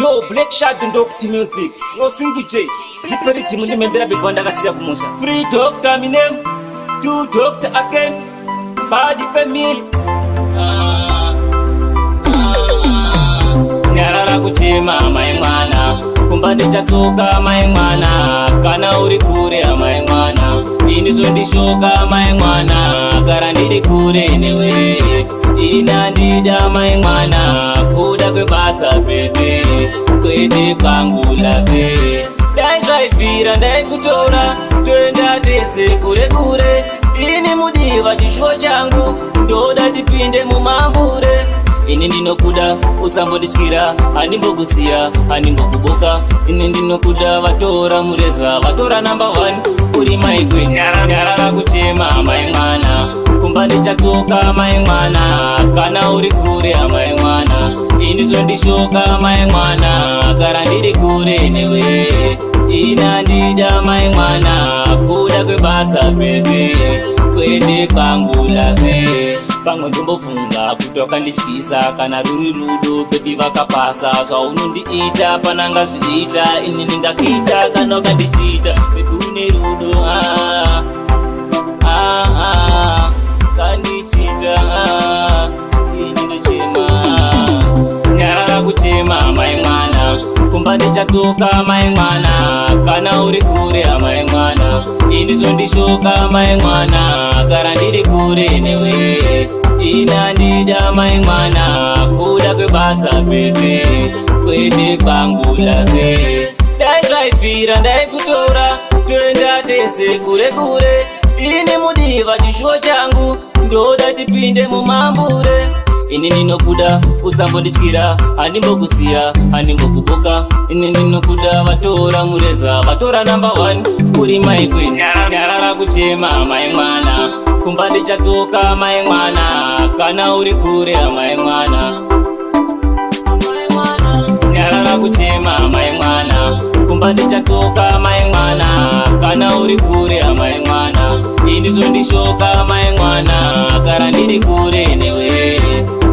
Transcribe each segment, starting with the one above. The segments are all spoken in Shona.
Yo, Black Shadow ndokuti music. Yo, Single J. Ndipe riddim ndimembera big ndakasiya kumusha. Free doctor my name. Do doctor again. Body family. Ah, ah. Nyarara kuchema mai mwana. Kumba ndichatsoka mai mwana. Kana uri kure mai mwana. Ini zvondishoka mai mwana. Gara ndiri kure newe. Inandida mai mwana. Kuda kwebasa baby. Kwete kwangu love. Dai zvaibvira ndaikutora toenda tese kure kure. Ini mudiwa chishuwo changu ndoda tipinde mumambure. Ini ndinokuda usambondityira, handimbokusiya, handimbokuboka. Ini ndinokuda, vatora mureza, vatora number one, uri maigwe. Nyarara kuchema mai mwana, kumba ndichatsoka mai mwana. Kana uri kure mai mwana, ini zvondishoka mai mwana. Gara ndiri kure newe. Inandida mai mwana, kuda kwebasa baby, kwete kwangu love. Pamwe ndombofunga kuti wakandityisa, kana ruri rudo baby vakapasa. Zvaunondiita pananga zviita, ini ndingakuita kana ukandichita. Baby une rudo, ah, ah, ah, kandichita, ah, ini ndochema. Nyarara kuchema mai mwana, kumba ndichatsoka mai mwana. Kana uri kure mai mwana, ini zvondishoka mai mwana. Gara ndiri kure newe. Inandida mai mwana, kuda kwebasa baby, kwete kwangu love. Dai zvaibvira ndaikutora toenda tese kure kure. Ini mudiwa chishuwo changu ndoda tipinde mumambure. Ini ndinokuda usambondityira, handimbokusiya, handimbokuboka. Ini ndinokuda, vatora mureza, vatora number one, uri maigwe. Nyarara kuchema mai mwana, kumba ndichatsoka mai mwana. Kana uri kure mai mwana. Nyarara kuchema mai mwana, kumba ndichatsoka mai mwana. Kana uri kure mai mwana, ini zvondishoka mai mwana. Gara ndiri kure newe.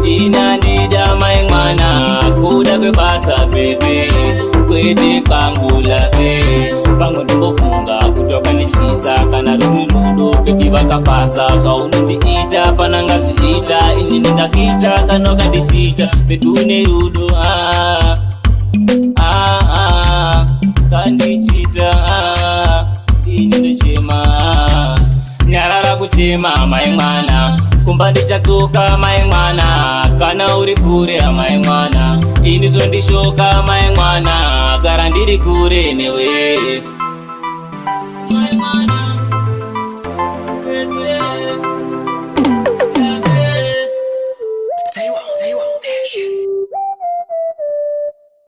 Inandida mai mwana, kuda kwebasa baby, kwete kwangu love. Pamwe ndimbofunga kuti wakandityisa, kana ruri rudo baby vakapasa. Zvaunondiita pananga zviita, ini ndingakuita kana ukandichita. Baby une rudo, ah, ah, ah, kandichita, ah, ini ndochema. Nyarara kuchema mai mwana, kumba ndichatsoka mai mwana. Kana uri kure mai mwana, ini zvondishoka mai mwana. Gara ndiri kure newe.